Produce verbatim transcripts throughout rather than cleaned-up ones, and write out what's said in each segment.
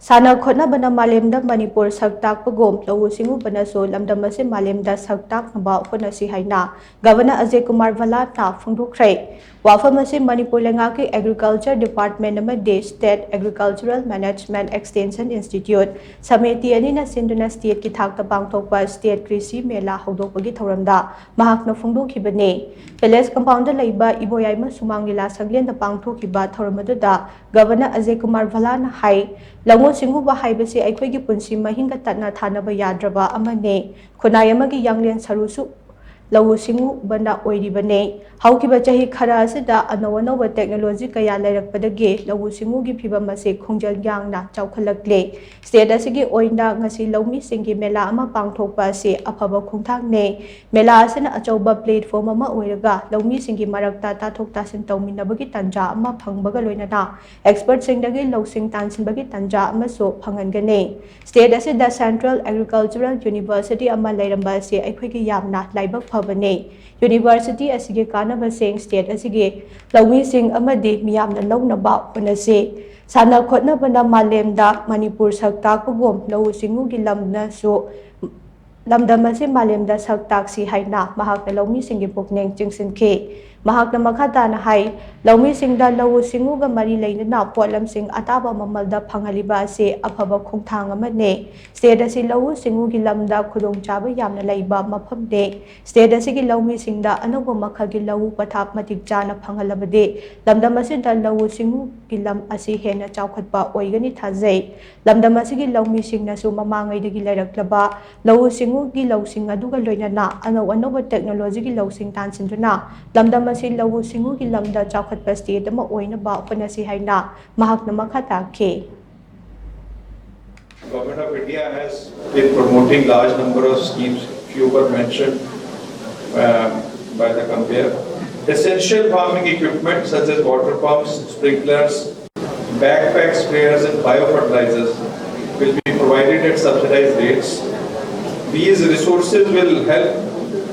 ꯁꯥꯟꯅ ꯈꯣꯠꯅꯕꯅ ꯃꯥꯂꯦꯝꯗ ꯃꯅꯤꯄꯨꯔ ꯁꯛ ꯇꯥꯛꯄꯒꯨꯝ ꯂꯧꯎ ꯁꯤꯡꯎꯕꯅꯁꯨ ꯂꯝꯗꯝ ꯑꯁꯤ ꯃꯥꯂꯦꯝꯗ ꯁꯛ ꯇꯥꯛꯅꯕ ꯍꯣꯠꯅꯁꯤ ꯍꯥꯏꯅ ꯒꯚꯔꯅꯔ ꯑꯖꯌ ꯀꯨꯃꯥꯔ ꯚꯜꯂꯥꯅ ꯐꯣꯡꯗꯣꯛꯈ꯭ꯔꯦ꯫ ꯋꯥꯐꯝ ꯑꯁꯤ ꯃꯅꯤꯄꯨꯔ ꯂꯩꯉꯥꯛꯀꯤ Agriculture Department ꯑꯃꯗꯤ State Agricultural Management Extension Institute samiti ꯑꯅꯤꯅ ꯁꯤꯟꯗꯨꯅ ꯁ꯭ꯇꯦꯠꯀꯤ ꯊꯥꯛꯇ ꯄꯥꯡꯊꯣꯛꯄ ꯁ꯭ꯇꯦꯠ ꯀ꯭ꯔꯤꯁꯤ ꯃꯦꯂꯥ ꯍꯧꯗꯣꯛꯄꯒꯤ ꯊꯧꯔꯝꯗ ꯃꯍꯥꯛꯅ ꯐꯣꯡꯗꯣꯛꯈꯤꯕꯅꯤ꯫ ꯄꯦꯂꯦꯁ ꯀꯝꯄꯥꯎꯟꯗ ꯂꯩꯕ ꯏꯕꯣꯌꯥꯏꯃ ꯁꯨꯃꯥꯡ ꯂꯤꯂꯥ ꯁꯪꯂꯦꯟꯗ ꯄꯥꯡꯊꯣꯛꯈꯤꯕ ꯊꯧꯔꯝ ꯑꯗꯨꯗ ꯒꯚꯔꯅꯔ ꯑꯖꯌ ꯀꯨꯃꯥꯔ ꯚꯜꯂꯥꯅ ꯍꯥꯏ, ꯂꯧꯎ ꯁꯤꯡꯎꯕ ꯍꯥꯏꯕꯁꯤ ꯑꯩꯈꯣꯏꯒꯤ ꯄꯨꯟꯁꯤ ꯃꯍꯤꯡꯒ ꯇꯠꯅ ꯊꯥꯅꯕ ꯌꯥꯗ꯭ꯔꯕ ꯑꯃꯅꯤ꯫ ꯈꯨꯟꯅꯥꯏ ꯑꯃꯒꯤ ꯌꯥꯡꯂꯦꯟ ꯁꯔꯨꯁꯨ ꯂꯧꯎ ꯁꯤꯡꯎꯕꯅ ꯑꯣꯏꯔꯤꯕꯅꯤ꯫ ꯍꯧꯈꯤꯕ ꯆꯍꯤ ꯈꯔ ꯑꯁꯤꯗ ꯑꯅꯧ ꯑꯅꯧꯕ ꯇꯦꯛꯅꯣꯂꯣꯖꯤ ꯀꯌꯥ ꯂꯩꯔꯛꯄꯗꯒꯤ ꯂꯧꯎ ꯁꯤꯡꯎꯒꯤ ꯐꯤꯕꯝ ꯑꯁꯤ ꯈꯣꯡꯖꯦꯜ ꯌꯥꯡꯅ ꯆꯥꯎꯈꯠꯂꯛꯂꯦ꯫ ꯁ꯭ꯇꯦꯠ ꯑꯁꯤꯒꯤ ꯑꯣꯏꯅ ꯉꯁꯤ ꯂꯧꯃꯤꯁꯤꯡꯒꯤ ꯃꯦꯂꯥ ꯑꯃ ꯄꯥꯡꯊꯣꯛꯄ ꯑꯁꯤ ꯑꯐꯕ ꯈꯣꯡꯊꯥꯡꯅꯤ꯫ ꯃꯦꯂꯥ ꯑꯁꯤꯅ ꯑꯆꯧꯕ ꯄ꯭ꯂꯦꯠꯐꯣꯔꯝ ꯑꯃ ꯑꯣꯏꯔꯒ ꯂꯧꯃꯤꯁꯤꯡꯒꯤ ꯃꯔꯛꯇ ꯇꯥꯊꯣꯛ ꯇꯥꯁꯤꯟ ꯇꯧꯃꯤꯟꯅꯕꯒꯤ ꯇꯥꯟꯖꯥ ꯑꯃ ꯐꯪꯕꯒ ꯂꯣꯏꯅꯅ ꯑꯦꯛꯁꯄꯔꯠꯁꯤꯡꯗꯒꯤ ꯂꯧꯁꯤꯡ ꯇꯥꯟꯁꯤꯟꯕꯒꯤ ꯇꯥꯟꯖꯥ ꯑꯃꯁꯨ ꯐꯪꯍꯟꯒꯅꯤ꯫ ꯁ꯭ꯇꯦꯠ ꯑꯁꯤꯗ Central Agricultural University ꯑꯃ ꯂꯩꯔꯝꯕ ꯑꯁꯤ ꯑꯩꯈꯣꯏꯒꯤ ꯌꯥꯝꯅ ꯂꯥꯏꯕꯛ ꯐꯕꯅꯤ꯫ ꯌꯨꯅꯤꯚꯔꯁꯤꯇꯤ ꯑꯁꯤꯒꯤ ꯀꯥꯟꯅꯕꯁꯤꯡ ꯁ꯭ꯇꯦꯠ ꯑꯁꯤꯒꯤ ꯂꯧꯃꯤꯁꯤꯡ ꯑꯃꯗꯤ ꯃꯤꯌꯥꯝꯅ ꯂꯧꯅꯕ ꯍꯣꯠꯅꯁꯤ꯫ ꯁꯥꯟꯅ ꯈꯣꯠꯅꯕꯅ ꯃꯥꯂꯦꯝꯗ ꯃꯅꯤꯄꯨꯔ ꯁꯛ ꯇꯥꯛꯄꯒꯨꯝ ꯂꯧꯎ ꯁꯤꯡꯎꯒꯤ ꯂꯝꯅꯁꯨ ꯂꯝꯗꯝ ꯑꯁꯤ ꯃꯥꯂꯦꯝꯗ ꯁꯛ ꯇꯥꯛꯁꯤ ꯍꯥꯏꯅ ꯃꯍꯥꯛꯅ ꯂꯧꯃꯤꯁꯤꯡꯒꯤ ꯄꯨꯛꯅꯤꯡ ꯆꯤꯡꯁꯤꯟꯈꯤ꯫ ꯃꯍꯥꯛꯅ ꯃꯈꯥ ꯇꯥꯅ ꯍꯥꯏ, ꯂꯧꯃꯤꯁꯤꯡꯗ ꯂꯧꯎ ꯁꯤꯡꯎꯒ ꯃꯔꯤ ꯂꯩꯅꯅ ꯄꯣꯠꯂꯝꯁꯤꯡ ꯑꯇꯥꯕ ꯃꯃꯜꯗ ꯐꯪꯍꯜꯂꯤꯕ ꯑꯁꯤ ꯑꯐꯕ ꯈꯣꯡꯊꯥꯡ ꯑꯃꯅꯤ꯫ ꯁ꯭ꯇꯦꯠ ꯑꯁꯤ ꯂꯧꯎ ꯁꯤꯡꯎꯒꯤ ꯂꯝꯗ ꯈꯨꯗꯣꯡꯆꯥꯕ ꯌꯥꯝꯅ ꯂꯩꯕ ꯃꯐꯝꯅꯤ꯫ ꯁ꯭ꯇꯦꯠ ꯑꯁꯤꯒꯤ ꯂꯧꯃꯤꯁꯤꯡꯗ ꯑꯅꯧꯕ ꯃꯈꯜꯒꯤ ꯂꯧꯎ ꯄꯊꯥꯞ ꯃꯇꯤꯛ ꯆꯥꯅ ꯐꯪꯍꯜꯂꯕꯗꯤ ꯂꯝꯗꯝ ꯑꯁꯤꯗ ꯂꯧꯎ ꯁꯤꯡꯎꯒꯤ ꯂꯝ ꯑꯁꯤ ꯍꯦꯟꯅ ꯆꯥꯎꯈꯠꯄ ꯑꯣꯏꯒꯅꯤ ꯊꯥꯖꯩ꯫ ꯂꯝꯗꯝ ꯑꯁꯤꯒꯤ ꯂꯧꯃꯤꯁꯤꯡꯅꯁꯨ ꯃꯃꯥꯡꯉꯩꯗꯒꯤ ꯂꯩꯔꯛꯂꯕ ꯂꯧꯎ ꯁꯤꯡꯎꯒꯤ ꯂꯧꯁꯤꯡ ꯑꯗꯨꯒ ꯂꯣꯏꯅꯅ ꯑꯅꯧ ꯑꯅꯧꯕ ꯇꯦꯛꯅꯣꯂꯣꯖꯤꯒꯤ ꯂꯧꯁꯤꯡ ꯇꯥꯟꯁꯤꯟꯗꯨꯅ ꯂꯝꯗꯝ ꯑꯁꯤ ꯂꯧꯎ ꯁꯤꯡꯎꯒꯤ ꯂꯝꯗ ꯆꯥꯎꯈꯠꯄ ꯁ꯭ꯇꯦꯠ ꯑꯃ ꯑꯣꯏꯅꯕ ꯍꯣꯠꯅꯁꯤ ꯍꯥꯏꯅ ꯃꯍꯥꯛꯅ ꯃꯈꯥ ꯇꯥꯈꯤ꯫ Government of India has been promoting large number of schemes, few were mentioned uh, by the compere. Essential farming equipment such as water pumps, sprinklers, backpack sprayers and biofertilizers will be provided at subsidized rates. These resources will help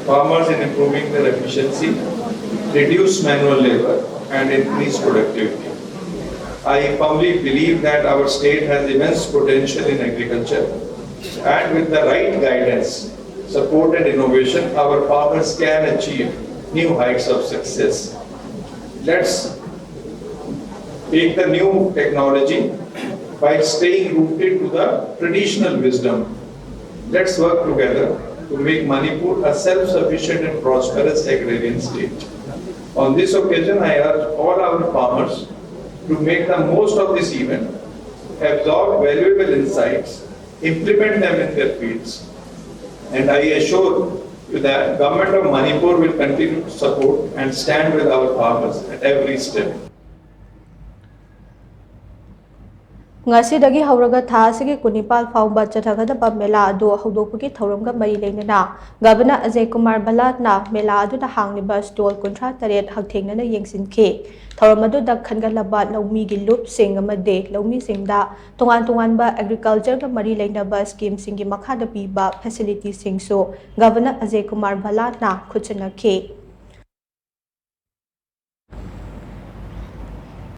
farmers in improving their efficiency, reduce manual labor and increase productivity. I firmly believe that our state has immense potential in agriculture, and with the right guidance, support, and innovation, our farmers can achieve new heights of success. Let's take the new technology by staying rooted to the traditional wisdom. Let's work together to make Manipur a self-sufficient and prosperous agrarian state. On this occasion, I urge all our farmers to make the most of this event, absorb valuable insights, implement them in their fields, and I assure you that Government of Manipur will continue to support and stand with our farmers at every step. ꯉꯁꯤꯗꯒꯤ ꯍꯧꯔꯒ ꯊꯥ ꯑꯁꯤꯒꯤ ꯀꯨꯟꯅꯤꯄꯥꯜ ꯐꯥꯎꯕ ꯆꯠꯊꯒꯗꯕ ꯃꯦꯂꯥ ꯑꯗꯨ ꯍꯧꯗꯣꯛꯄꯒꯤ ꯊꯧꯔꯝꯒ ꯃꯔꯤ ꯂꯩꯅꯅ ꯒꯕꯅꯔ ꯑꯖꯌ ꯀꯨꯃꯥꯔ ꯚꯂꯥꯠꯅ ꯃꯦꯂꯥ ꯑꯗꯨꯗ ꯍꯥꯡꯂꯤꯕ ꯁ꯭ꯇꯣꯜ ꯀꯨꯟꯊ꯭ꯔꯥ ꯇꯔꯦꯠ ꯍꯛꯊꯦꯡꯅꯅ ꯌꯦꯡꯁꯤꯟꯈꯤ꯫ ꯊꯧꯔꯝ ꯑꯗꯨꯗ ꯈꯟꯒꯠꯂꯕ ꯂꯧꯃꯤꯒꯤ ꯂꯨꯞꯁꯤꯡ ꯑꯃꯗꯤ ꯂꯧꯃꯤꯁꯤꯡꯗ ꯇꯣꯉꯥꯟ ꯇꯣꯉꯥꯟꯕ ꯑꯦꯒ꯭ꯔꯤꯀꯜꯆꯔꯒ ꯃꯔꯤ ꯂꯩꯅꯕ ꯁ꯭ꯀꯤꯝꯁꯤꯡꯒꯤ ꯃꯈꯥꯗ ꯄꯤꯕ ꯐꯦꯁꯤꯂꯤꯇꯤꯁꯤꯡꯁꯨ ꯒꯕꯅꯔ ꯑꯖꯌ ꯀꯨꯃꯥꯔ ꯚꯂꯥꯠꯅ ꯈꯨꯠꯁꯤꯟꯅꯈꯤ꯫